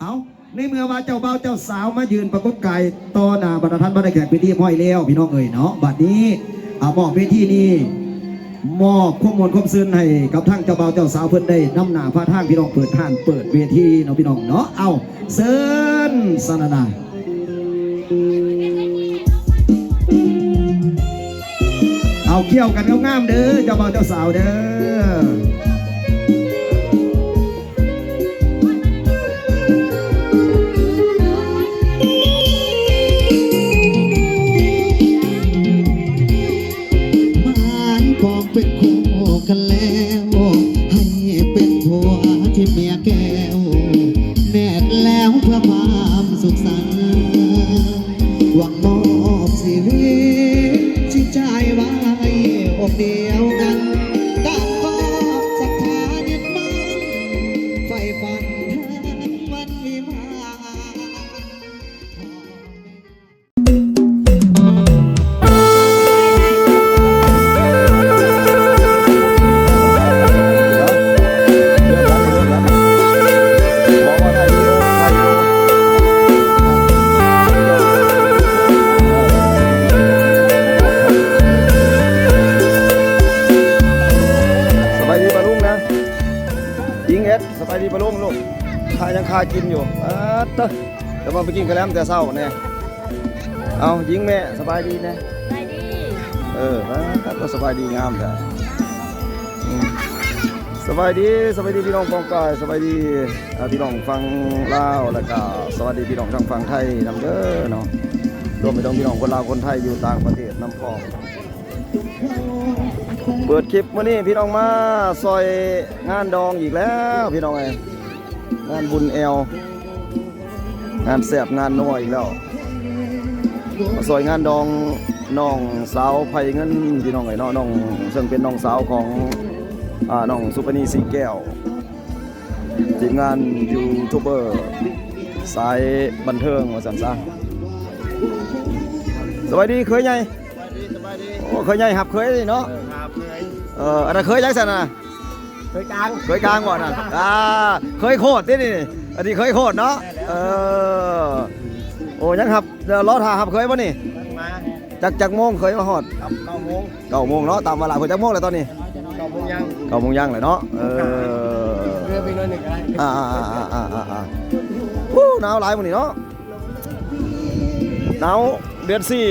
ເອົາ ໃນເມື່ອວ່າເຈົ້າບ່າວເຈົ້າສາວມາຢືນປາກົດກາຍຕໍ່ໜ້າບັນດາທ່ານບັນດາແຂກເປັນທີ່ຮຽບຮ້ອຍແລ້ວ ພີ່ນ້ອງເອີຍເນາະ, ບັດນີ້ ອາ ມອບເວທີນີ້ ມອບຄວາມມ່ວນຄວາມຊື່ນໃຫ້ກັບທາງເຈົ້າບ່າວເຈົ້າສາວເພິ່ນໄດ້ນຳໜ້າພາທາງພີ່ນ້ອງເປີດຮ້ານເປີດເວທີເນາະ ພີ່ນ້ອງເນາະ. ເອົາ ເຊີນສະນະນາ. ເອົາ ກ່ຽວກັນງາມໆເດີ ເຈົ້າບ່າວເຈົ້າສາວເດີ. ໝາຍປອງເປັນຄູ່ກັນແລ້ວ ໃຫ້ເປັນຜົວທິບເມຍແກ້ວ ແນບແລ້ວເພື່ອຄວາມສຸກສັນ ຫວັງມອບຊີວິດຈິດໃຈໄວ້ອົກດຽວກັນ ຕາມຄວາມສັດທາຍຶດໝັ້ນ ໃຝ່ຝັນເຖິງວັນວິວາ. ສະບາຍດີປ້າລຸງນະ ອີງເອັດ ສະບາຍດີປ້າລຸງລູກ ຄາຍັງຄາກິນຢູ່ ອາດເຕີ ແຕ່ວ່າໄປກິນກະແລັມແຕ່ເຊົ້າແນ່. ເອົາ ຍິງແມ່ ສະບາຍດີແນ່. ສະບາຍດີ. ເອີ ປາດ ສະບາຍດີງາມແທ້. ອືມ ສະບາຍດີ ສະບາຍດີພີ່ນ້ອງປ້ອງປາຍ ສະບາຍດີ ເອີ ພີ່ນ້ອງຝັ່ງລາວ ແລ້ວກະສະຫວັດດີພີ່ນ້ອງທາງຝັ່ງໄທນຳເດີເນາະ ລວມໄປເຖິງພີ່ນ້ອງຄົນລາວຄົນໄທຢູ່ຕ່າງປະເທດນຳພ້ອມ. ເປີດຄລິບມື້ນີ້ພີ່ນ້ອງມາຊ່ອຍງານດອງອີກແລ້ວ ພີ່ນ້ອງເອີຍ ງານບຸນແອວ ງານແຊບງານນົວອີກແລ້ວ ມາຊ່ອຍງານດອງນ້ອງສາວໄພເງິນ ພີ່ນ້ອງເອີຍເນາະ ນ້ອງ ເຊິ່ງເປັນນ້ອງສາວຂອງ ອາ ນ້ອງສຸປະນີ ສີແກ້ວ ທີມງານຢູທູບເບີສາຍບັນເທີງວ່າຊັ້ນຊະ. ສະບາຍດີເຂີຍໃຫຍ່. ສະບາຍດີ ສະບາຍດີ. ໂອ້ ເຂີຍໃຫຍ່ຮັບເຂີຍເນາະ. ເອີ ຮັບເຂີຍ. ເອີ ອັນນັ້ນເຂີຍຫຍັງຊັ້ນນະ? ເຂີຍກາງ. ເຂີຍກາງບໍ່ນັ້ນ? ອ່າ ເຂີຍໂຄດຕິນີ້. ອັນນີ້ເຂີຍໂຄດເນາະ. ແມ່ນແລ້ວ. ເອີ ໂອ້ ຍັງຮັບ ລໍຖ້າຮັບເຂີຍບໍ່ນີ້? ມາ. ຈັກ ຈັກໂມງເຂີຍມາຮອດ? ເກົ້າໂມງ. ເກົ້າໂມງເນາະ ຕາມເວລາ. ເພິ່ນຈັກໂມງແລ້ວຕອນນີ້? ເກົ້າໂມງຍັງ. ເກົ້າໂມງຍັງແລ້ວເນາະ. ເອີ ເຫຼືອໄປໜ້ອຍໜຶ່ງກໍໄດ້. ອ່າໆໆໆໆ ໂອ້ ໜາວຫຼາຍມື້ນີ້ເນາະ. ໜາວເດືອນສີ່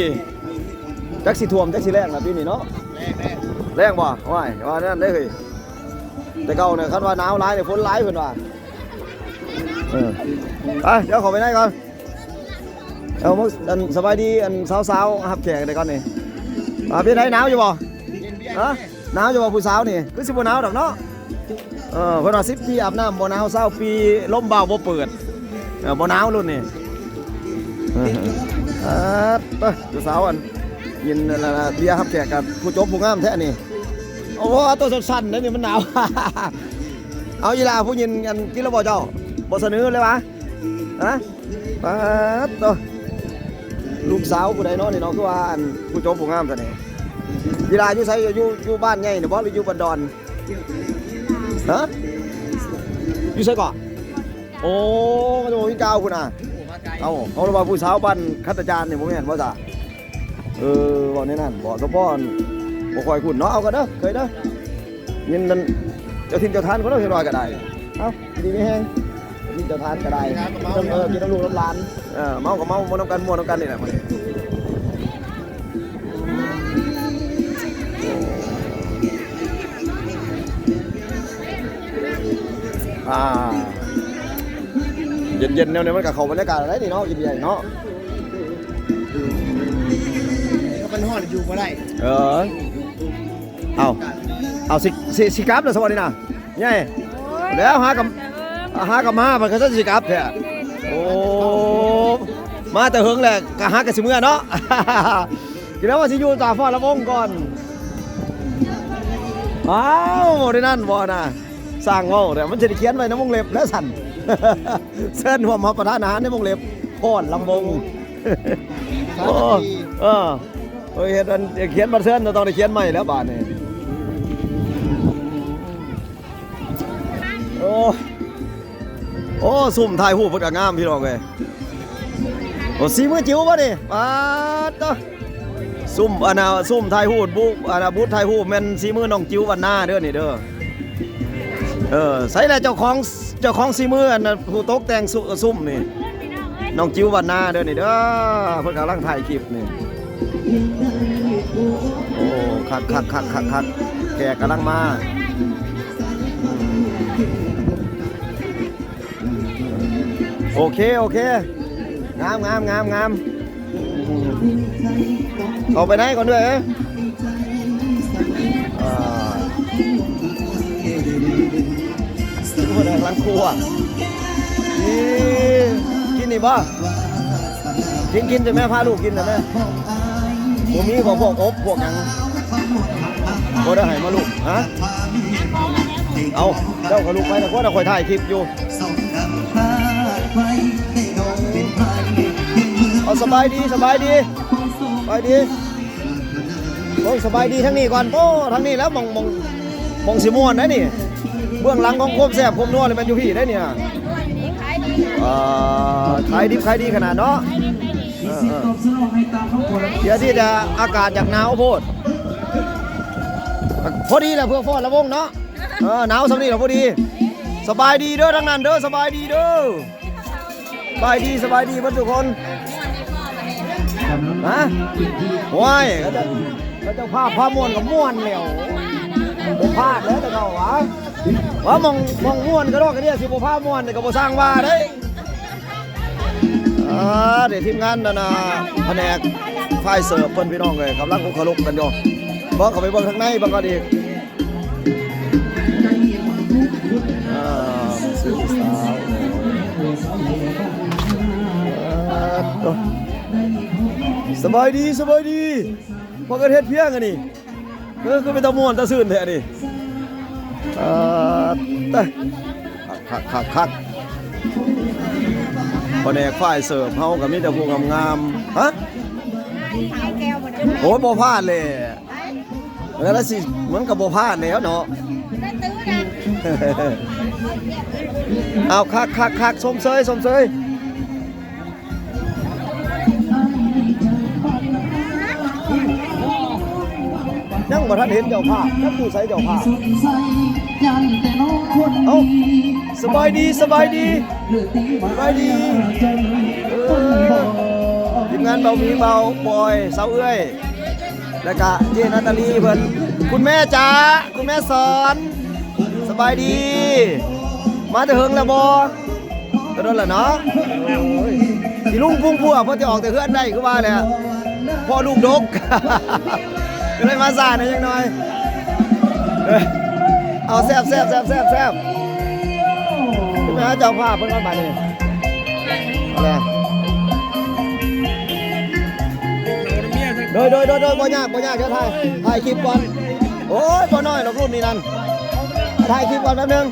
ຈັກຊິຖ້ວມຈັກຊິແລ້ງລະປີນີ້ເນາະ. ແລ້ງ ແລ້ງ ແລ້ງບໍ່? ໂອ້ຍ ວ່າແນວນັ້ນເດ້ເຮີ້ຍ. ແຕ່ເກົ່ານີ້ຄັນວ່າໜາວຫຼາຍນີ້ຝົນຫຼາຍເພິ່ນວ່າ. ເອີ ໄປ ດຽວເຂົ້າໄປໃນກ່ອນ. ເອົາ ອັນ ສະບາຍດີ ອັນ ສາວໆ ຮັບແຂກໄດ້ກ່ອນນີ້. ອ່າ ເປັນໃດ ໜາວຢູ່ບໍ່? ຮະ? ໜາວຢູ່ບໍ່ຜູ້ສາວນີ້? ຄືຊິບໍ່ໜາວດອກເນາະ. ເອີ ເພິ່ນວ່າສິບປີອາບນ້ຳບໍ່ໜາວ ຊາວປີລົມບ່າວບໍ່ເປີດ. ເອີ ບໍ່ໜາວລຸ້ນນີ້. ເອີ ເອີ ເອີ ຜູ້ສາວ ອັນ ຍິນ ອັນ ເບຍຮັບແຂກກັບຜູ້ຈົບຜູ້ງາມແທ້ນີ້. ໂອ້ໂຫ ໂຕສັ້ນໆ ເດ້ນີ້ ມັນໜາວ. ເອົາ ອີ່ຫຼ້າຜູ້ຍິນ ອັນ ກິນແລ້ວບໍ່ເຈົ້າ? ບໍ່ສະໜືເລີຍຫວາ? ຮະ? ປາດໂຕ ລູກສາວຜູ້ໃດເນາະນີ້ເນາະ ຄືວ່າອັນຜູ້ຈົບຜູ້ງາມຊະນີ້. ອີ່ຫຼ້າຢູ່ໃສ? ຢູ່ ຢູ່ ຢູ່ບ້ານໃຫຍ່ນີ້ບໍ່ ຫຼືຢູ່ບ້ານດອນ? ຮະ? ຢູ່ໃສເກາະ? ໂອ້ ເຂົາເຈົ້າບໍ່ມີກ່າວພຸ້ນນະ. ເອົ້າ ເຂົາວ່າຜູ້ສາວບ້ານຂັດຕະຈານນີ້ ບໍ່ແມ່ນບໍ່ຊະ? ເອີ ເວົ້າແນວນັ້ນບໍ່ ສະພໍ້ ບໍ່ຄ່ອຍຄຸ້ນເນາະ. ເອົາກັນເດີ ເຄີຍເດີ. ຍິນນັ້ນ ເຈົ້າຖິ່ນເຈົ້າຖານເພິ່ນເນາະ ເຮັດວ່າກໍໄດ້. ເອົ້າ ຢູ່ດີມີແຮງ ເຈົ້າຖິ່ນເຈົ້າຖານກໍໄດ້. ເອີ ກິນນຳລູກນຳຫຼານ. ເອີ ເມົາກໍເມົາ ມ່ວນນຳກັນ ມ່ວນນຳກັນນີ້ແຫຼະ. ອ່າ ເຢັນໆ ແນວນີ້ມັນກໍເຂົ້າບັນຍາກາດໄດ້ນີ້ເນາະ ກິນເບຍເນາະ. ກໍມັນຮ້ອນຢູ່ບໍ່ໄດ້. ເອີ ເອົາ ເອົາ ຊິ ຊິ ຊິກັບແລ້ວຊະບໍ່ນີ້ນະ ໃຫຍ່. ໂອ້ຍ ແລ້ວຫາກັບ ຫາກັບມາ ມັນກໍຊິກັບແທ້. ໂອ້ ມາແຕ່ເຫິງແຫຼະ ກະຫາກະຊິເມືອເນາະ. ຄິດແລ້ວວ່າຊິຢູ່ຕາຟ້າລະວົງກ່ອນ. ອ້າວ ໄດ້ນັ້ນບໍ່ນະ ຊ່າງເວົ້າແທ້. ມັນຊິໄດ້ຂຽນໄວ້ໃນວົງເລັບແລ້ວຊັ້ນ ເຊີນຮ່ວມຮັບປະທານອາຫານໃນວົງເລັບ ຟ້ອນລຳວົງ. ໂອ້ ເອີ ໂອ້ຍ ເຮັດອັນ ຂຽນບັດເຊີນ ຕ້ອງໄດ້ຂຽນໃໝ່ແລ້ວບາດນີ້. ໂອ້ ໂອ້ ຊຸມຖ່າຍຮູບເພິ່ນກໍງາມພີ່ນ້ອງເອີຍ. ໂອ້ ສີມືຈິ້ວບໍ່ນີ້? ປາດໂທ້ ຊຸມ ອັນນ່າ ຊຸມຖ່າຍຮູບ ບຸ ອັນນ່າ ບຸດຖ່າຍຮູບແມ່ນສີມືນ້ອງຈິ້ວວັນນາເດີນີ້ເດີ. ເອີ ໃສລະເຈົ້າຂອງ ເຈົ້າຂອງສີມື ອັນນ່າ ຜູ້ຕົກແຕ່ງຊຸ ຊຸມນີ້ ນ້ອງຈິ້ວວັນນາເດີນີ້ເດີ. ເພິ່ນກຳລັງຖ່າຍຄລິບນີ້. ໂອ້ ຄັກໆໆໆໆ ແຂກກຳລັງມາ. ໂອເຄ ໂອເຄ ງາມໆໆໆ. ເຂົ້າໄປໃນກ່ອນເດີ້. ອ່າ ໂອ້ ກຳລັງຄົວ. ນີ້ ກິນນີ້ບໍ່? ກິນ ກິນ ຈະແມ່ພາລູກກິນນະແມ່. ບໍ່ມີບໍ່ພວກອົບພວກຫຍັງ ບໍ່ໄດ້ໃຫ້ມາລູກ. ຮະ? ເອົາ ເຈົ້າກໍລຸກໄປນະ ຄົນນະ ຂ້ອຍຖ່າຍຄລິບຢູ່. ເອົາ ສະບາຍດີ ສະບາຍດີ ສະບາຍດີ. ໂອ້ຍ ສະບາຍດີທາງນີ້ກ່ອນ. ໂອ້ ທາງນີ້ແລ້ວ ໝ່ອງ ໝ່ອງ ໝ່ອງຊິມ່ວນໄດ໋ນີ້. ເບື້ອງຫຼັງຂອງຄວາມແຊບຄວາມນົວນີ້ແມ່ນຢູ່ພີ້ໄດ໋ນີ້. ອ່າ ຂາຍດິບຂາຍດີຂະໜາດເນາະ. ເອີໆ ດຽວທີ່ຈະອາກາດຢາກໜາວໂພດ ພໍດີແຫຼະ ເພື່ອຟ້ອນລະວົງເນາະ. ເອີ ໜາວສ່ຳນີ້ລະພໍດີ. ສະບາຍດີເດີທາງນັ້ນເດີ ສະບາຍດີເດີ. ສະບາຍດີ ສະບາຍດີເບິດທຸກຄົນ. ຮະ? ໂອ້ຍ ເຂົາເຈົ້າພາ ພາມ່ວນກໍມ່ວນແລ້ວ ບໍ່ພາດແລ້ວ ແຕ່ເຂົາວ່າ ວ່າໝ່ອງ ໝ່ອງມ່ວນກະດອກກະເດຍ ຊິບໍ່ພາມ່ວນນີ້ກໍບໍ່ຊ່າງວ່າເດ້. ອ່າ ເດ ທີມງານນັ້ນນະ ພະແນກຝ່າຍເສີບເພິ່ນ ພີ່ນ້ອງເອີຍ ກຳລັງອຸກຄະລຸກກັນຢູ່. ເບິ່ງ ເຂົ້າໄປເບິ່ງທາງໃນເບິ່ງກ່ອນອີກ. ອ່າ ສະບາຍດີ ສະບາຍດີ. ພາກັນເຮັດພຽງອັນນີ້. ເອີ ຄືເປັນຕາມ່ວນຕາຊື່ນແທ້ນີ້. ເອີ ຕາຍ ຄັກໆໆໆ. ພະແນກຝ່າຍເສີບເຮົາກໍມີແຕ່ຜູ້ງາມໆ. ຮະ? ໂອ້ຍ ບໍ່ພາດແຫຼະ. ເອີ ລະຊິ ມັນກໍບໍ່ພາດແລ້ວເນາະ. ເອົາ ຄັກໆໆ ຊົມເຊີຍ ຊົມເຊີຍ. ຍັງບໍ່ທັນເຫັນເຈົ້າພາບ ຈັກຢູ່ໃສເຈົ້າພາບ. ເອົ້າ ສະບາຍດີ ສະບາຍດີ ສະບາຍດີ. ເອີ ທີມງານເບົາໝີ ເບົາປອຍ ສາວເອື້ອຍ ແລ້ວກະເຈ້ນາຕາລີເພິ່ນ. ຄຸນແມ່ຈ໋າ ຄຸນແມ່ສອນ ສະບາຍດີ. ມາແຕ່ເຫິງແລ້ວບໍ່? ກະດົນລະເນາະ. ໂອ້ຍ ອີລຸງພຸງພົວ ພໍຈະອອກແຕ່ເຮືອນໄດ້ ຄືວ່າແຫຼະ ພໍ່ລູກດົກ ກໍເລີຍມາຊ້າແດ່ຈັກໜ່ອຍ. ເອີ ເອົາ ແຊບໆໆໆ ໄປຫາເຈົ້າພາບເພິ່ນກ່ອນບາດນີ້. ເອົາແຫຼະ ໂດຍໆໆໆ ບໍ່ຍາກ ບໍ່ຍາກ ດຽວຖ່າຍ ຖ່າຍຄລິບກ່ອນ. ໂອ້ຍ ບໍ່ນ້ອຍດອກ ລຸ້ນນີ້ນັ້ນ ຖ່າຍຄລິບກ່ອນແປັບໜຶ່ງ.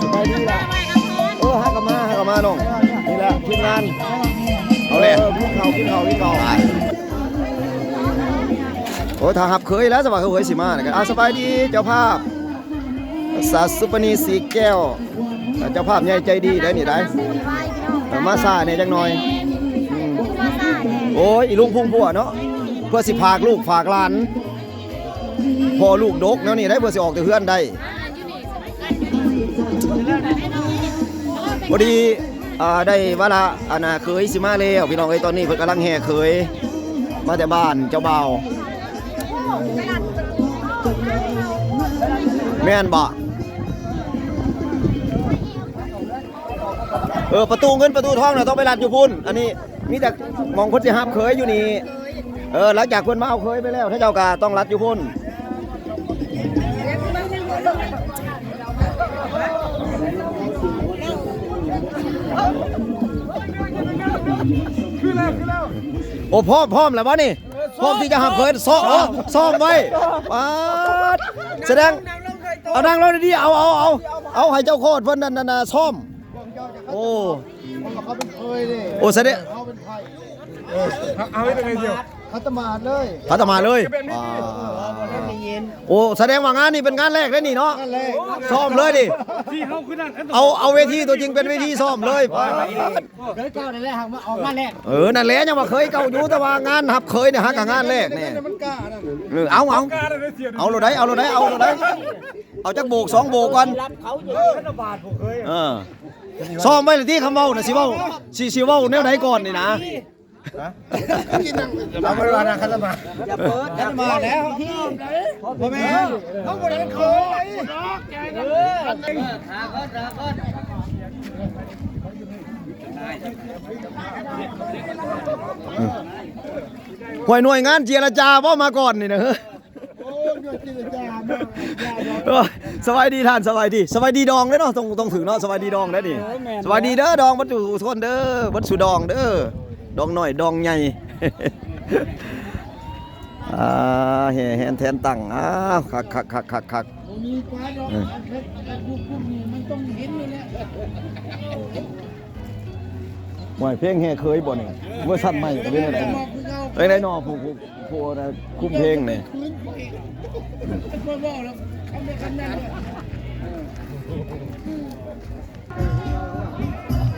ສະບາຍດີລະ. ເອີ ຫາກະມາ ຫາກະມານ້ອງ. ນີ້ແຫຼະທີມງານ. ເອົາແຫຼະ ເອີ ກິນເຂົ້າ ກິນເຂົ້າ ກິນເຂົ້າ. ໂອ້ ຖ້າຮັບເຂີຍແລ້ວ ສະບາຍ ເຂີຍຊິມານະ. ເອົາ ສະບາຍດີເຈົ້າພາບ ສາວສຸປະນີ ສີແກ້ວ. ເຈົ້າພາບໃຫຍ່ໃຈດີໄດ໋ນີ້ໄດ໋. ເອີ ມາຊ້າແດ່ຈັກໜ່ອຍ. ອືມ ໂອ້ຍ ອີລຸງພຸງພົວເນາະ ເພື່ອຊິຝາກລູກຝາກຫຼານ. ພໍ່ລູກດົກແນວນີ້ໄດ໋ ເພື່ອຊິອອກແຕ່ເຮືອນໄດ້. ພໍດີ ອ່າ ໄດ້ວາລະ ອັນນ່າ ເຂີຍຊິມາແລ້ວ ພີ່ນ້ອງເອີຍ. ຕອນນີ້ເພິ່ນກຳລັງແຫ່ເຂີຍມາແຕ່ບ້ານເຈົ້າບ່າວ. ແມ່ນບໍ່? ເອີ ປະຕູເງິນປະຕູທອງນະ ຕ້ອງໄປລັດຢູ່ພຸ້ນ. ອັນນີ້ມີແຕ່ໝ່ອງເພິ່ນຊິຮັບເຂີຍຢູ່ນີ້. ເອີ ຫຼັງຈາກເພິ່ນມາເອົາເຂີຍໄປແລ້ວ ເຂົາເຈົ້າກໍຕ້ອງລັດຢູ່ພຸ້ນ. ໂອ້ ພ້ອມ ພ້ອມແລ້ວບໍ່ນີ້? ພ້ອມທີ່ຈະຮັບເຂີຍ. ຊ້ອມ ໂອ້ ຊ້ອມໄວ້. ປາດ ສະແດງ ເອົານັ່ງລົງດີໆ. ເອົາ ເອົາ ເອົາ ເອົາໃຫ້ເຈົ້າໂຄດເພິ່ນນັ້ນ ນັ້ນ ຊ້ອມ. ໂອ້ ເຂົາເປັນເຂີຍເດ້. ໂອ້ ສະແດງ ເຮົາເປັນໃຜ? ເອີ ເອົາ ເອົາໄວ້ຕະໄງດຽວ. ຄັດຕະມາດເລີຍ ຄັດຕະມາດເລີຍ. ເອີ ບໍ່ໄດ້ຍິນ. ໂອ້ ສະແດງວ່າງານນີ້ເປັນງານແລກເດ້ນີ້ເນາະ. ງານແລກ. ຊ້ອມເລີຍຕິ. ທີ່ເຮົາຄືນັ້ນ ເອົາ ເອົາເວທີຕົວຈິງເປັນເວທີຊ້ອມເລີຍ. ເຄີຍເກົ່ານັ້ນແຫຼະ ຫາກມາອອກງານແລກ. ເອີ ນັ້ນແຫຼະ ຍັງວ່າເຄີຍເກົ່າຢູ່ ແຕ່ວ່າງານຮັບເຂີຍນີ້ຫາກະງານແລກນີ້. ເອີ ເອົາ ເອົາ ເອົາໂລດໄດ໋ ເອົາໂລດໄດ໋ ເອົາໂລດໄດ໋. ເອົາຈັກໂບກສອງໂບກກ່ອນ. ເອີ ຊ້ອມໄວ້ລະຕິ ຄຳເວົ້ານະ ຊິເວົ້າ ຊິ ຊິເວົ້າແນວໃດກ່ອນນີ້ນະ. ຮະ? ເອົາໄວ້ວ່ານະ ຄັດຕະມາດ ຄັດຕະມາດແລ້ວ. ບໍ່ແມ່ນ ເຮົາບໍ່ໄດ້ຂໍ. ຫ້ວຍ ໜ່ວຍງານເຈລະຈາບໍ່ມາກ່ອນນີ້ນະ. ໂອ້ຍ ເຈລະຈາເນາະ. ເອີ ສະບາຍດີທ່ານ ສະບາຍດີ ສະບາຍດີດອງເດ້ເນາະ ຕ້ອງ ຕ້ອງຖືກເນາະ ສະບາຍດີດອງເດ້ນີ້. ເອີ ແມ່ນ ສະບາຍດີເດີດອງ ເບິດສູ່ຄົນເດີ ເບິດສູ່ດອງເດີ ດອງນ້ອຍດອງໃຫຍ່. ອ່າ ແຫ່ແຫນແທນຕັ້ງ ອ້າວ ຄັກໆໆໆໆ. ບໍ່ມີກວ່າດອກ ເອີ ອັນເຮັດອັນບຸກກຸມນີ້ມັນຕ້ອງເຫັນຢູ່ແລ້ວ. ໂອ້ຍ ເພງແຫ່ເຂີຍບໍ່ນີ້ ເວີຊັນໃໝ່ກະເປັນຈັ່ງໃດ ເປັນຈັ່ງໃດເນາະ ຜູ້ ຜູ້ ຜູ້ຄຸມເພງນີ້.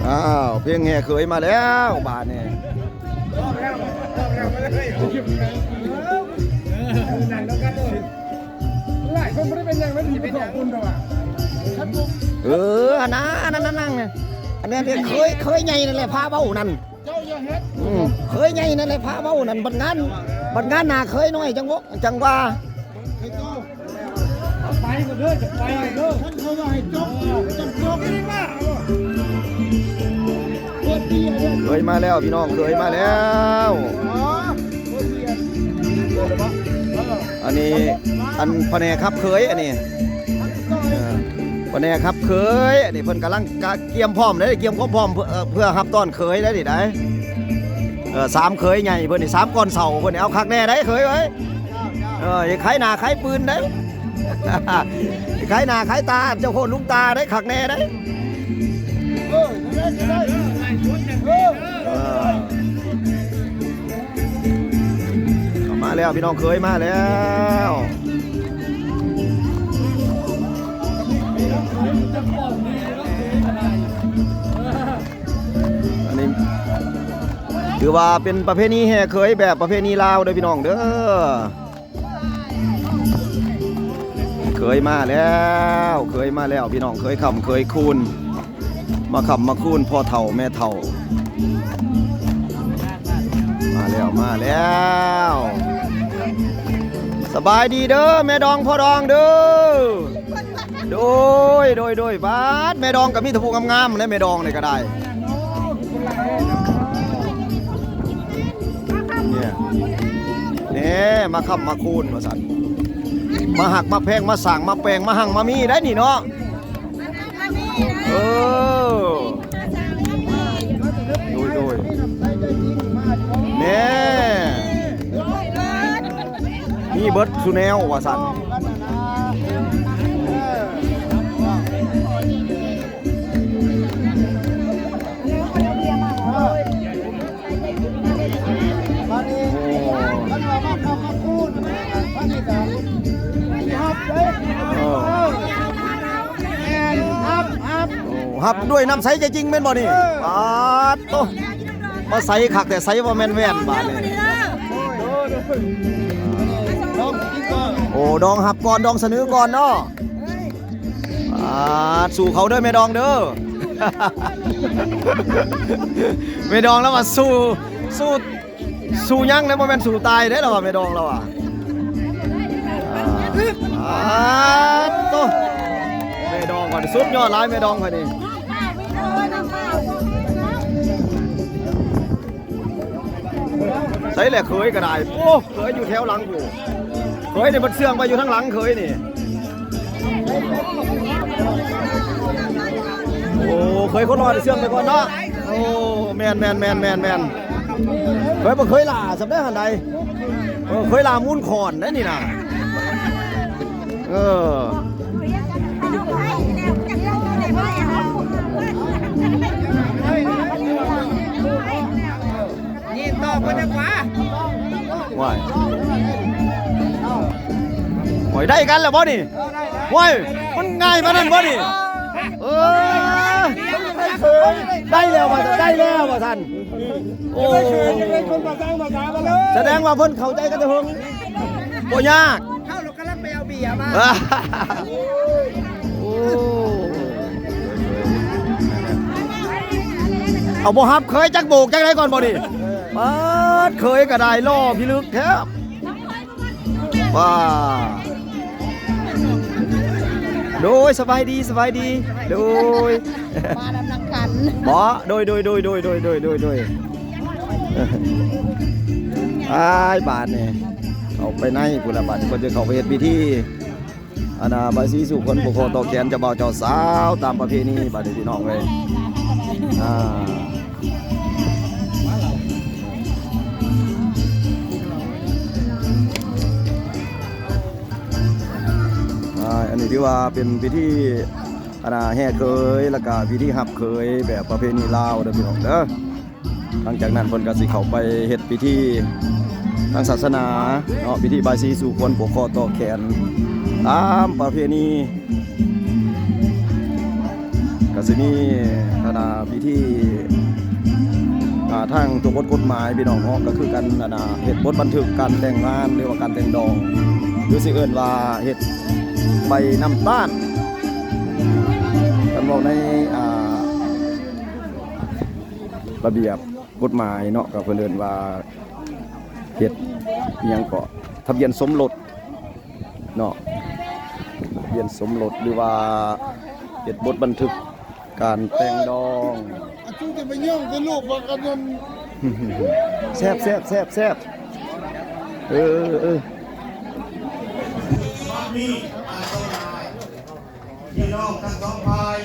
ອ້າວ ເພງແຫ່ເຂີຍມາແລ້ວບາດນີ້. ຫຼາຍຄົນບໍ່ໄດ້ເປັນຫຍັງ ມັນດີໄປສອງຄົນດອກວ່າ. ເອີ ອັນນັ້ນ ອັນນັ້ນ ອັນນັ້ນ ອັນນັ້ນ ເຂີຍ ເຂີຍໃຫຍ່ນັ້ນແຫຼະພາເວົ້ານັ້ນ. ເຈົ້າຢ່າເຮັດ ອືມ ເຂີຍໃຫຍ່ນັ້ນແຫຼະພາເວົ້ານັ້ນ. ບັດງານ ບັດງານໜ້າເຂີຍນ້ອຍຈັ່ງເວົ້າ ຈັ່ງວ່າ. ໄປກ່ອນເດີ ຈະໄປກ່ອນເດີ ຄັນເຂົາວ່າໃຫ້ຈົບ ຕ້ອງຈົບ. ເຂີຍມາແລ້ວພີ່ນ້ອງ ເຂີຍມາແລ້ວ. ອັນນີ້ ອັນພະແນກຮັບເຂີຍ ອັນນີ້ ເອີ ພະແນກຮັບເຂີຍ ອັນນີ້ເພິ່ນກຳລັງກະກຽມພ້ອມເດ້ ກຽມຄວາມພ້ອມເພື່ອ ເພື່ອຮັບຕ້ອນເຂີຍໄດ໋ນີ້ໄດ໋. ເອີ ສາມເຂີຍໃຫຍ່ເພິ່ນນີ້ ສາມກ້ອນເສົາເພິ່ນນີ້ ເອົາຄັກແນ່ໄດ໋ເຂີຍເອີຍ. ເອີ ຢ່າຂາຍໜ້າຂາຍປືນເດ້ ຂາຍໜ້າຂາຍຕາ ເຈົ້າໂຄດລຸງຕາໄດ້ ຄັກແນ່ໄດ້. ເອີ ເອີ ມາແລ້ວ ພີ່ນ້ອງເຂີຍມາແລ້ວ. ອັນນີ້ຖືວ່າເປັນປະເພນີແຫ່ເຂີຍແບບປະເພນີລາວເດີພີ່ນ້ອງເດີ. ເຂີຍມາແລ້ວ ເຂີຍມາແລ້ວ ພີ່ນ້ອງ ເຂີຍຄ່ຳເຂີຍຄູນ ມາຄ້ຳມາຄູນພໍ່ເຖົ້າແມ່ເຖົ້າ. ມາແລ້ວ ມາແລ້ວ ສະບາຍດີເດີແມ່ດອງພໍ່ດອງເດີ. ໂດຍ ໂດຍ ໂດຍ ບາດແມ່ດອງກໍມີແຕ່ຜູ້ງາມໆ ແລະ ແມ່ດອງນີ້ກໍໄດ້ ນີ້ ນີ້ ມາຄ້ຳມາຄູນວ່າຊັ້ນ ມາຮັກມາແພງ ມາສ້າງມາແປງ ມາຮັ່ງມາມີໄດ້ນີ້ເນາະ. ເອີ ໂດຍ ໂດຍ ແນ່ ມີເບິດສູ່ແນວວ່າຊັ້ນ. ບາດນີ້ ໂອ້ ຄັນວ່າມາຄ້ຳມາຄູນ ບາດນີ້ກໍຊິຮັບເດ້. ເອີ ແມ່ນ ຮັບ ຮັບ ໂອ້ ຮັບດ້ວຍນ້ຳໃສໃຈຈິງແມ່ນບໍ່ນີ້? ເອີ ປາດໂຕ ມາໃສຄັກແທ້ ໃສບໍ່ແມ່ນແວ່ນບາດນີ້. ໂອ້ ດອງຮັບກ່ອນ ດອງສະເໜີກ່ອນເນາະ. ອ່າ ສູ້ເຂົາເດີແມ່ດອງເດີ ແມ່ດອງລາວວ່າສູ້ ສູ້ ສູ້ຍັງເດ້ ບໍ່ແມ່ນສູ້ຕາຍເດ້ລາວວ່າ ແມ່ດອງລາວວ່າ. ອ່າ ໂຕ ແມ່ດອງຂ້ອຍສຸດຍອດຫຼາຍ ແມ່ດອງຂ້ອຍນີ້. ໃສແຫຼະເຂີຍກໍໄດ້ ໂອ້ ເຂີຍຢູ່ແຖວຫຼັງພຸ້ນ ເຂີຍນີ້ເພິ່ນເຊື່ອງໄວ້ຢູ່ທາງຫຼັງເຂີຍນີ້. ໂອ້ ເຂີຍຄົນນ້ອຍເຊື່ອງໄປກ່ອນເນາະ. ໂອ້ ແມ່ນໆໆໆໆ ເຂີຍບໍ່ເຄີຍຫຼ້າສ່ຳໃດຫັ້ນໃດ. ເອີ ເຂີຍຫຼ້າມູນຂອນໄດ໋ນີ້ນະ. ເອີ ນີ້ຕໍ່ເພິ່ນດີກວ່າ. ໂອ້ຍ ໄດ້ກັນແລ້ວບໍ່ນີ້? ໂອ້ຍ ມັນງ່າຍປານນັ້ນບໍ່ນີ້? ເອີ ໄດ້ແລ້ວວ່າຊັ້ນ ໄດ້ແລ້ວວ່າຊັ້ນ. ໂອ້ ສະແດງວ່າເພິ່ນເຂົ້າໃຈກັນແຕ່ເຫິງ ບໍ່ຍາກ. ເຮົາກຳລັງໄປເອົາເບຍມາ. ໂອ້ ເອົາ ບໍ່ຮັບເຂີຍຈັກໂບກຈັກໃດກ່ອນບໍ່ນີ້? ປາດ ເຂີຍກໍໄດ້ ຫຼໍ່ພິລຶກແທ້. ວ້າ ໂດຍ ສະບາຍດີ ສະບາຍດີ ໂດຍ ມານຳນັກຂັນ ບໍ? ໂດຍ ໂດຍ ໂດຍ ໂດຍ ອ້າຍ ບາດນີ້ ເຂົ້າໄປໃນພຸ້ນລະ ບາດນີ້ເພິ່ນຈະເຂົ້າໄປເຮັດພິທີ ອັນນ່າ ບາຍສີສູ່ຂວັນ ຜູກຄໍຕໍ່ແຂນເຈົ້າບ່າວເຈົ້າສາວ ຕາມປະເພນີ ບາດນີ້ພີ່ນ້ອງເອີຍ ອ່າ ອ່າ ອັນນີ້ຖືວ່າເປັນພິທີ ອັນນ່າ ແຫ່ເຂີຍ ແລ້ວກະພິທີຮັບເຂີຍແບບປະເພນີລາວເດີພີ່ນ້ອງເດີ. ຫຼັງຈາກນັ້ນເພິ່ນກໍຊິເຂົ້າໄປເຮັດພິທີທາງສາສະໜາເນາະ ພິທີບາຍສີສູ່ຂວັນ ຜູກຄໍຕໍ່ແຂນ ຕາມປະເພນີ ກໍຊິມີ ອັນນ່າ ພິທີ ອ່າ ທາງຕົວບົດກົດໝາຍພີ່ນ້ອງເນາະ ກໍຄືການ ອັນນ່າ ເຮັດບົດບັນທຶກການແຕ່ງງານ ຫຼືວ່າການແຕ່ງດອງ ຫຼືຊິເອີ້ນວ່າເຮັດໃບນຳຕ້ານ ຄັນເວົ້າໃນ ອ່າ ລະບຽບກົດໝາຍເນາະ ກໍເພິ່ນເອີ້ນວ່າເຮັດອີ່ຫຍັງເກາະ ທະບຽນສົມລົດເນາະ ທະບຽນສົມລົດ ຫຼືວ່າເຮັດບົດບັນທຶກການແຕ່ງດອງ. ອາ ຈູຈະໄປຍ່ອງໃສ່ລູກວ່າກັນນັ້ນ ແຊບ ແຊບ ແຊບ ແຊບ ເອີ ເອີ ເອີ. ພີ່ນ້ອງທັງສອງຝ່າຍ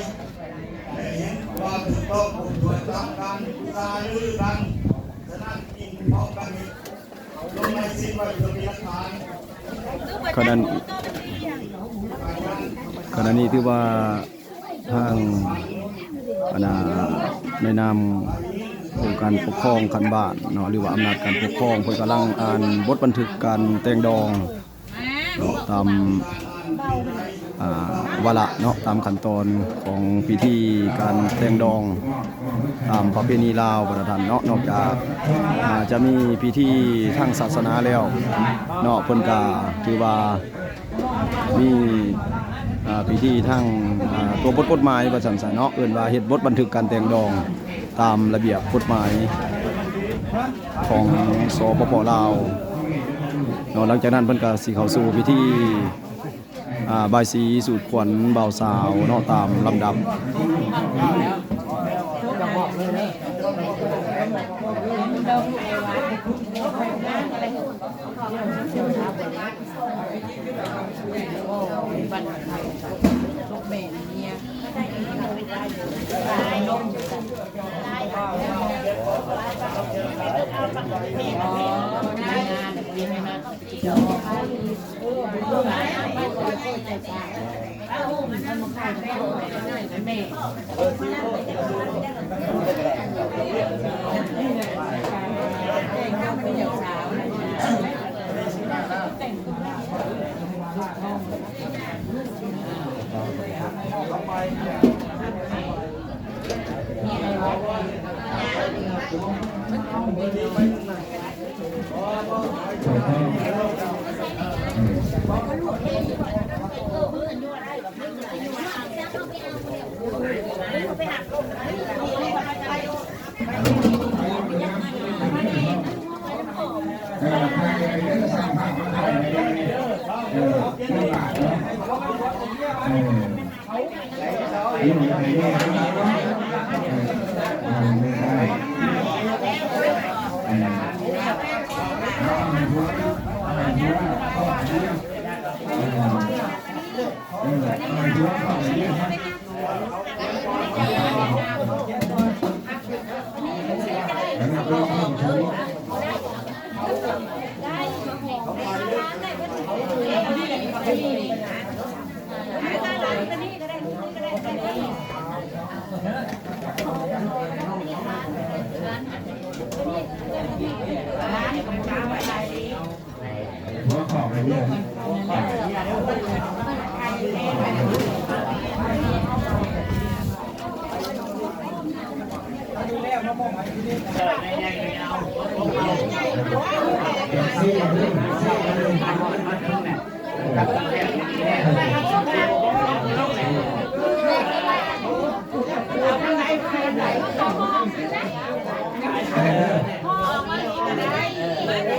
ໄດ້ເຫັນຄວາມຖືກຕ້ອງຄົບຖ້ວນຕາມການຫາລືກັນ, ສະນັ້ນຈຶ່ງພ້ອມກັນເຮັດລົງລາຍເຊັນໄວ້ເພື່ອເປັນຫຼັກຖານ. ຂະນະ ຂະນະນີ້ຖືວ່າທາງ ອັນນ່າ ໃນນາມອົງການປົກຄອງຂັ້ນບ້ານເນາະ ຫຼືວ່າອຳນາດການປົກຄອງ ເພິ່ນກຳລັງອ່ານບົດບັນທຶກການແຕ່ງດອງ ຕາມ ອ່າ ວາລະເນາະ ຕາມຂັ້ນຕອນຂອງພິທີການແຕ່ງດອງຕາມປະເພນີລາວ ບັນດາທ່ານເນາະ. ນອກຈາກ ອ່າ ຈະມີພິທີທາງສາສະໜາແລ້ວເນາະ ເພິ່ນກະຖືວ່າມີ ອ່າ ພິທີທາງ ອ່າ ຕົວບົດກົດໝາຍວ່າຊັ້ນຊະເນາະ ເອີ້ນວ່າເຮັດບົດບັນທຶກການແຕ່ງດອງຕາມລະບຽບກົດໝາຍ ຂອງ ສປປ ລາວເນາະ. ຫຼັງຈາກນັ້ນເພິ່ນກໍຊິເຂົ້າສູ່ພິທີ ອ່າ ບາຍສີສູດຂວັນບ່າວສາວເນາະ ຕາມລຳດັບ.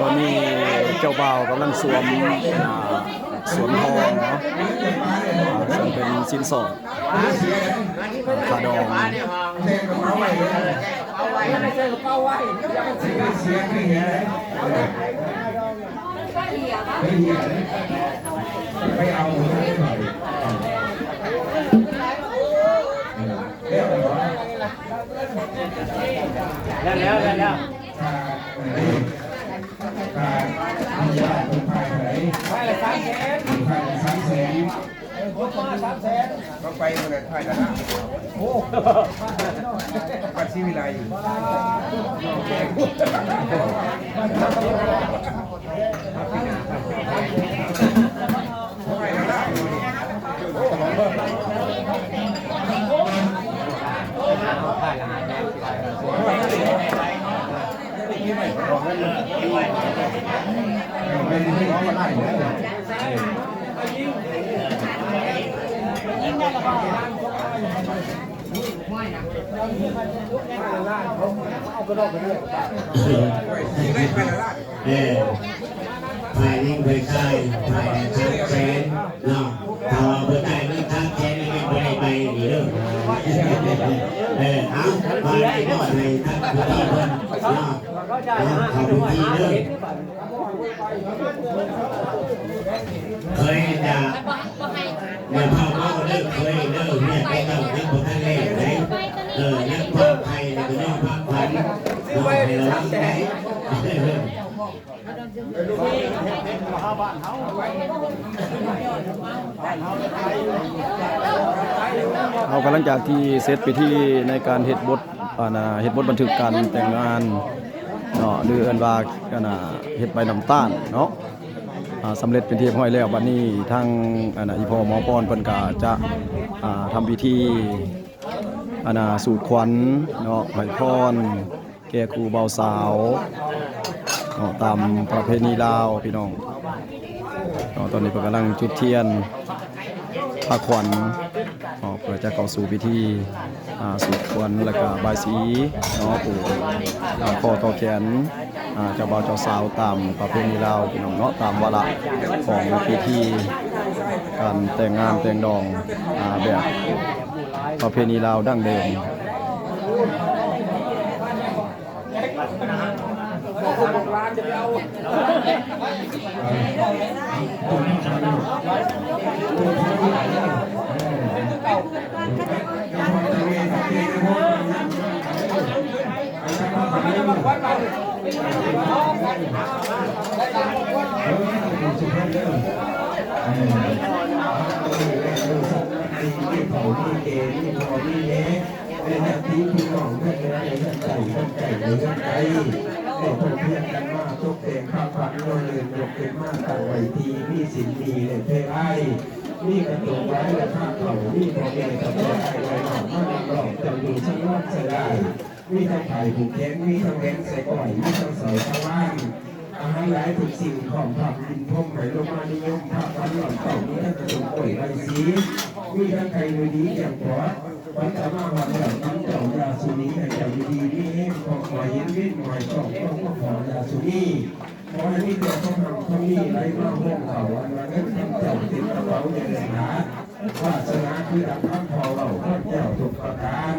ຕອນນີ້ເຈົ້າບ່າວກຳລັງສວມ ອ່າ ສວມທອງເນາະ ອ່າ ເຊິ່ງເປັນສິນສອດ ອ່າ ຄ່າດອງ. ແລ້ວ ແລ້ວ ແລ້ວ ແລ້ວ ແລ້ວ ຄ່າ ຄ່າ ຄ່າ ຄ່າ ໄປລະສາມແສນ ໄປລະສາມແສນ ເອີ ຄົບມາສາມແສນ ກໍໄປໝົດແລ້ວ ໄປລະ ໂອ້ ບັດຊີວິໄລ ເອີ ຝ່າຍຍິງຝ່າຍຊາຍ ຝ່າຍລະສາມແສນເນາະ ຖ້າວ່າບໍ່ຈ່າຍເງິນສາມແສນນີ້ແມ່ນບໍ່ໄດ້ໃບນີ້ເດີ. ເອີ ເອົາ ບາດນີ້ມອບໃຫ້ທາງຜູ້ທີ່ເພິ່ນເນາະ ເອົາ ເຂົ້າພິທີເດີ. ເຄີຍຈະ ຢ່າພາເວົ້າເດີ ເຄີຍເດີ ເມຍໄປເຈົ້າຍັງບໍ່ທັນແລ້ວເດ້. ເອີ ຍັງພາໄຂ່ແລ້ວກໍຍັງພາຂວັນ ເນາະ ໃຫ້ລະວັງໄດ້. ເອົາ ກໍຫຼັງຈາກທີ່ເສັດພິທີໃນການເຮັດບົດ ອັນນ່າ ເຮັດບົດບັນທຶກການແຕ່ງງານເນາະ ຫຼືເອີ້ນວ່າ ອັນນ່າ ເຮັດໃບນ້ຳຕານເນາະ ອ່າ ສຳເລັດເປັນທີ່ຮຽບຮ້ອຍແລ້ວ. ບັດນີ້ທາງ ອັນນ່າ ອີ່ພໍ່ໝໍພອນເພິ່ນກໍຈະ ອ່າ ທຳພິທີ ອັນນ່າ ສູດຂວັນເນາະ ໃຫ້ພອນ ແກ່ຄູ່ບ່າວສາວເນາະ ຕາມປະເພນີລາວພີ່ນ້ອງເນາະ. ຕອນນີ້ເພິ່ນກຳລັງຈຸດທຽນພາຂວັນເນາະ ເພື່ອຈະເຂົ້າສູ່ພິທີ ອ່າ ສູດຂວັນ ແລ້ວກະບາຍສີເນາະ ຜູກ ອ່າ ຄໍຕໍ່ແຂນ ອ່າ ເຈົ້າບ່າວເຈົ້າສາວ ຕາມປະເພນີລາວພີ່ນ້ອງເນາະ ຕາມວາລະຂອງພິທີການແຕ່ງງານແຕ່ງດອງ ອ່າ ແບບ ປະເພນີລາວດັ້ງເດີມ. ແລະຍາດຕິພີ່ນ້ອງທັງຫຼາຍ ທັງໃກ້ທັງໄກ ໃນເຮືອນໄກ ໄດ້ພ້ອມພຽງກັນມາຕົກແຕ່ງພາຂວັນ ເລີຍຍົກຂຶ້ນມາຕັ້ງໄວ້ທີ່ມີສິນມີ ແລະແພອ້າຍ ມີກະໂຕງວາຍ ແລະພາເຂົ້າ ມີພໍ່ແມ່ຕາແມ່ອ້າຍ ເອື້ອຍນ້ອງ ມານຳຮ້ອງ ເຈົ້າຢູ່ສັງວານໃສ່ຫຼາຍ ມີທັງຝ້າຍຜູກແຂນ ມີທັງແຫວນໃສ່ກ້ອຍ ມີທັງສ້ອຍທະວານ ອາຫານຫຼາຍທຸກສິ່ງ ພ້ອມພາບກິນພົມ ໃຫ້ລົງມານິຍົມພາຂວັນນ້ອງເຕົ້າ ມີທັງກະຕົ້ມກ້ວຍໃບສີ ມີທັງໄຂ່ໜູດີກຽງປອດ ຂວັນຈະມາຮອດແລ້ວ ຂວັນເຈົ້າຢ່າສູ່ໜີ ໃຫ້ເຈົ້າຢູ່ດີມີແຮງ ຂໍໃຫ້ເຫັນເວັນ ໃຫ້ຄອບຄົວຂອງເຈົ້າຢ່າສູ່ໜີ ຂໍໃຫ້ມີແຕ່ຄວາມຮັ່ງຄວາມມີ ໄຫຼມາໂຮມເຂົ້າ ອັນວ່າເງິນຄຳເຈົ້າເຕັມກະເປົາ ຢ່າໄດ້ຂາດ ວາສະໜາຄືດັ່ງຄຳພໍ່ເວົ້າ ພອນແກ້ວທຸກປະການ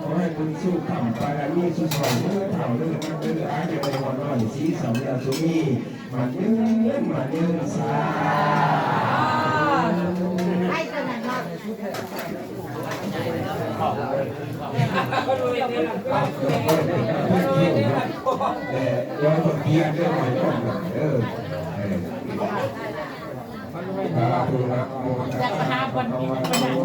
ຂໍໃຫ້ບຸນຊູຄ້ຳ ບາລະມີຊູຊ່ອຍ ເດີທ້າວເດີນາງເດີ ອາຍຸໄດ້ຮອດຮ້ອຍ ສີເສົ້າຢ່າສູ່ມີ ໝັ້ນຍືນ ໝັ້ນຍືນ ສາທຸ. ຢາກໄປຫາບ່ອນ ບ່ອນນັ່ງ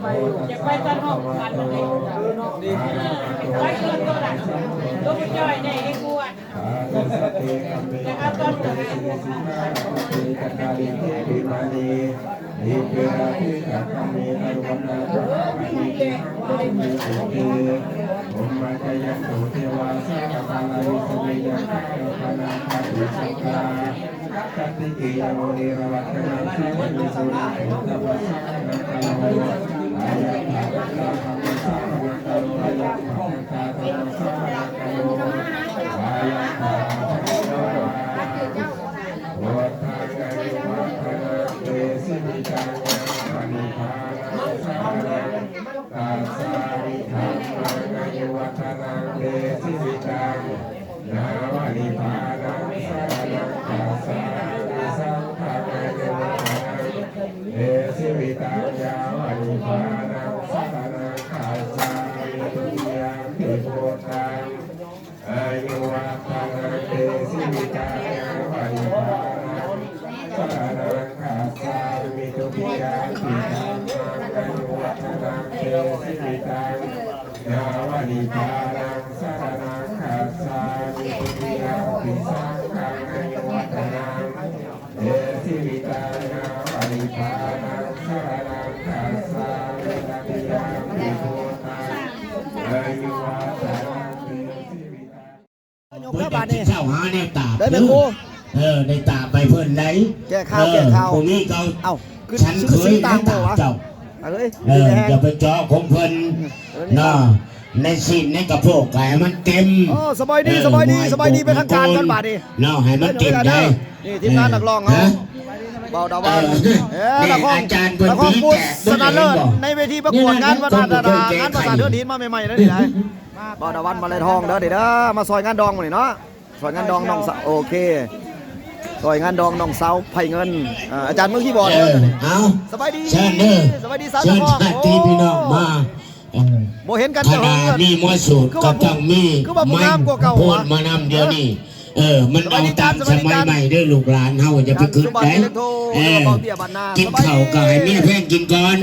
ໄປ. ຢາກໄປຕອນຮອບພັນເລີຍ ໄປເກີນໂຕນັ້ນ ໂຕບໍ່ຈ່ອຍແດ່ໄອ້ກວນ ຍກແລ້ວບາດນີ້ ເຈົ້າຫາແນວຕາບ ໄດ້ແມ່ຄູ ເອີ ໄດ້ຕາບໃຫ້ເພິ່ນໄດ໋ ແກ່ຂ່າວ ເອີ ແກ່ຂ່າວ ບໍ່ມີເຂົາ ເອົ້າ ຄື ສັນເຂີຍ ຄື ຄື ໃນຕາບເຈົ້າ ເອີ ເອີ ຢ່າໄປເຈາະຂອງເພິ່ນ ເອີ ເນາະ ໃນຊີ້ນໃນກະໂພກກໍໃຫ້ມັນເຕັມ ໂອ້ ສະບາຍດີ ເອີ ສະບາຍດີ ສະບາຍດີເປັນທາງການກ່ອນບາດນີ້ ເນາະ ໃຫ້ມັນເຕັມໄດ໋ ນີ້ທີມງານນັກຮ້ອງເຮົາ ເອີ ບ່າວດາວັນ ເອີ ເອີ ນັກຮ້ອງ ນັກຮ້ອງຜູ້ຊະນະເລີດໃນເວທີປະກວດງານວັດທະນະທຳ ງານປະສານເຮືອນຫີນມາໃໝ່ໆເດ້ນີ້ໄດ໋ ບ່າວດາວັນມາໄລ່ທອງເດີ ນີ້ເດີ ມາຊ່ອຍງານດອງມື້ນີ້ເນາະ ຊ່ອຍງານດອງນ້ອງສາວ ໂອເຄ ຊ່ອຍງານດອງນ້ອງສາວໄພເງິນ ອາ ອາຈານມືຄີບອດ ເອີ ເອົາ ສະບາຍດີ ເຊີນເດີ ສະບາຍດີສາວ ເຊີນ ນັກຮ້ອງ ຍາດຕິພີ່ນ້ອງມາ ໂອ້ ເອີ ບໍ່ເຫັນກັນ ຄັນວ່າມີໝໍສູດກໍຕ້ອງມີ ຄືວ່າຜູ້ງາມກວ່າເກົ່າ ມານຳດຽວນີ້ ເອີ ມັນເອົາຕາມສະໄໝໃໝ່ເດີ ລູກຫຼານເຮົາຢ່າໄປຄິດໃດ໋ ເອີ ກິນເຂົ້າກໍໃຫ້ເມຍແພງກິນກ່ອນ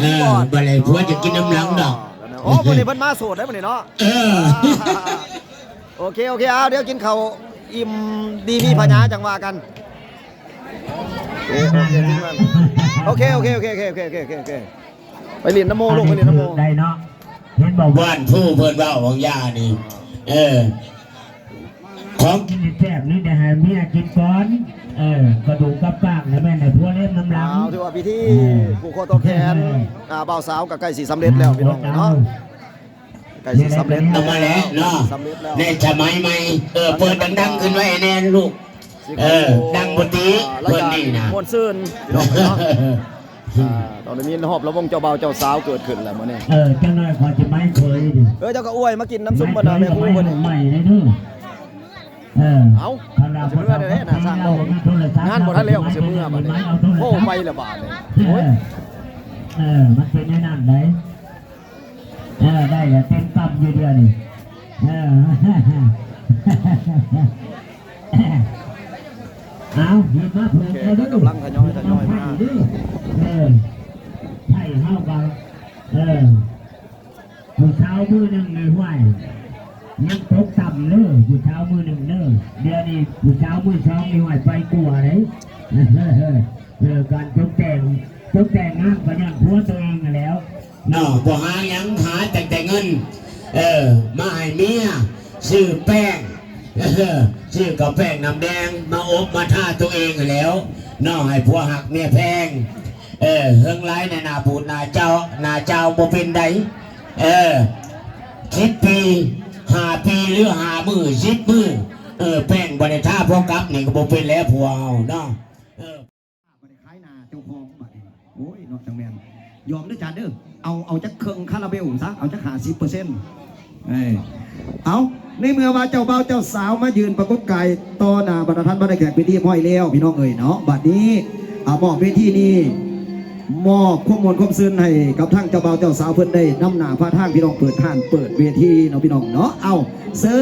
ເອີ ບໍ່ໃຫ້ຜົວຈະກິນນຳຫຼັງດອກ ໂອ້ ມື້ນີ້ເພິ່ນມາໂສດໄດ໋ມື້ນີ້ເນາະ ເອີ ໂອເຄ ໂອເຄ ເອົາ ດຽວກິນເຂົ້າອີ່ມດີມີພະຍາຈັ່ງວ່າກັນ ໂອເຄ ໂອເຄ ໂອເຄ ໂອເຄ ໄປຫຼິ້ນນຳໝູ່ລູກ ໄປຫຼິ້ນນຳໝູ່ ໄດ້ເນາະ ເຫັນບໍ່ ບ້ານຜູ້ເພິ່ນເວົ້າບາງຢ່າງນີ້ ເອີ ຂອງກິນແຊບນີ້ໄດ້ໃຫ້ເມຍກິນກ່ອນ ເອີ ກະດູກກັບກ້າງນີ້ແມ່ນໃຫ້ຜົວເລັມນຳຫຼັງ ເອົາ ຖືວ່າພິທີ ເອີ ຜູກຄໍຕໍ່ແຂນ ເອີ ອ່າ ບ່າວສາວກໍໃກ້ຊິສຳເລັດແລ້ວ ພີ່ນ້ອງເນາະ ໃກ້ຊິສຳເລັດແລ້ວ ເອົາມາແລ້ວເນາະ ໃກ້ຊິສຳເລັດແລ້ວ ໃນສະໄໝໃໝ່ ເອີ ເປີດດັງໆຂຶ້ນໄວ້ແນ່ລູກ ເອີ ດັງບໍ່ຕິ ອ່າ ເພິ່ນນີ້ນະ ມ່ວນຊື່ນ ພີ່ນ້ອງເນາະ ອ່າ ຕ້ອງໄດ້ມີຮອບລຳວົງເຈົ້າບ່າວເຈົ້າສາວເກີດຂຶ້ນແລ້ວມື້ນີ້ ເອີ ຈັກໜ້ອຍຂໍຊິໄມ້ເຂີຍ ເອີ ເຈົ້າກໍອວຍມາກິນນຳຊຸມເພິ່ນນະ ແມ່ຄູເພິ່ນ ໄມ້ເຂີຍໃໝ່ເດີ ເອີ ເອົ້າ ຄັນວ່າຊິເມືອແລ້ວນະ ຊ່າງເວົ້າ ງານບໍ່ທັນແລ້ວກໍຊິເມືອບາດນີ້ ໂອ້ ໄປແລ້ວບາດນີ້ ໂອ້ຍ ເອີ ມັນເປັນແນວນັ້ນໃດ ເອີ ໄດ້ລະເຕັມກຳຢູ່ດຽວນີ້ ເອີ ເອົາ ເຮັດມາເພີ່ມ ໂອເຄ ເອົາເດີ ກຳລັງທະຍອຍ ທະຍອຍມາ ເອີ ໃຫ້ເຮົາກໍ ເອີ ຜູ້ສາວມືໜຶ່ງນີ້ ຫ້ວຍ ຍັງຕົກຕ່ຳເດີ ຜູ້ສາວມືໜຶ່ງເດີ ດຽວນີ້ຜູ້ສາວມືສອງນີ້ ຫ້ວຍ ໄປກວ່າເດ້ ເອີ ການຕົກແຕ່ງ ຕົກແຕ່ງງານກໍຍ້ອນຜົວຕົວເອງຫັ້ນແຫຼ້ວ ເນາະ ບໍ່ຫາຫຍັງ ຫາຕັ້ງແຕ່ເງິນ ເອີ ມາໃຫ້ເມຍ ຊື້ແປ້ງ ເອີ ຊື້ເຂົ້າແປ້ງນ້ຳແດງ ມາອົບມາທາຕົວເອງຫັ້ນແຫຼ້ວເນາະ ໃຫ້ຜົວຮັກເມຍແພງ ເອີ ເຫິງຫຼາຍໃນໜ້າບູດໜ້າເຈົ້າ ໜ້າເຈົ້າບໍ່ເປັນໃດ ເອີ ສິບປີ ຫ້າປີ ຫຼື ຫ້າມື້ ສິບມື້ ເອີ ແປ້ງບໍ່ໄດ້ທາ ພໍກັບນີ້ກໍບໍ່ເປັນແລ້ວ ຜົວເຮົາເນາະ ເອີ. ບໍ່ໄດ້ຂາຍໜ້າເຈົ້າຂອງບາດນີ້ ໂອ້ຍເນາະ ຈັ່ງແມ່ນ ຢອມເດີຈານເດີ ເອົາ ເອົາຈັກເຄິ່ງຄາລາເບວຊະ ເອົາຈັກຫ້າສິບເປີເຊັນ ເອີ ເອົາ ໃນເມື່ອວ່າເຈົ້າບ່າວເຈົ້າສາວມາຢືນປາກົດກາຍຕໍ່ໜ້າບັນດາທ່ານບັນດາແຂກເປັນທີ່ຮຽບຮ້ອຍແລ້ວ ພີ່ນ້ອງເອີຍເນາະ ບາດນີ້ ອາ ມອບເວທີນີ້ ມອບຄວາມມ່ວນຄວາມຊື່ນໃຫ້ກັບທາງເຈົ້າບ່າວເຈົ້າສາວເພິ່ນໄດ້ນຳໜ້າພາທາງ ພີ່ນ້ອງ ເປີດຮ້ານເປີດເວທີເນາະ ພີ່ນ້ອງເນາະ ເອົາ ເຊີ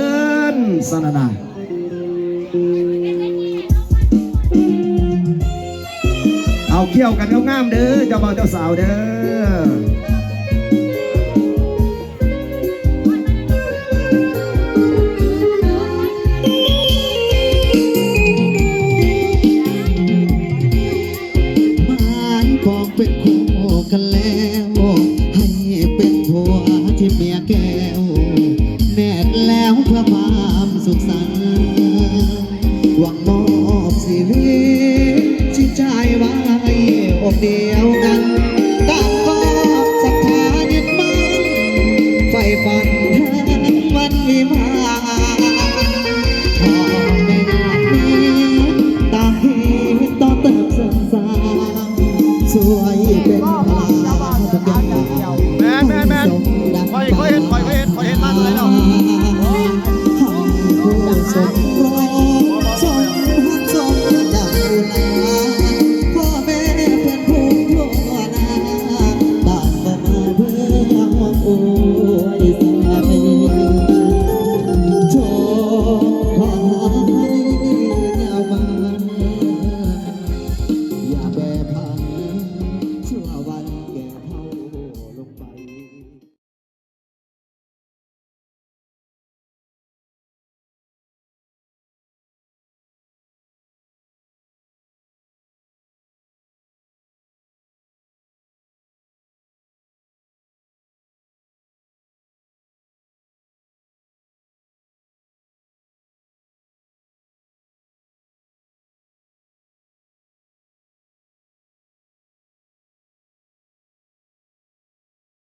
ນສະນະນາ ເອົາ ກ່ຽວກັນງາມໆເດີ ເຈົ້າບ່າວເຈົ້າສາວເດີ.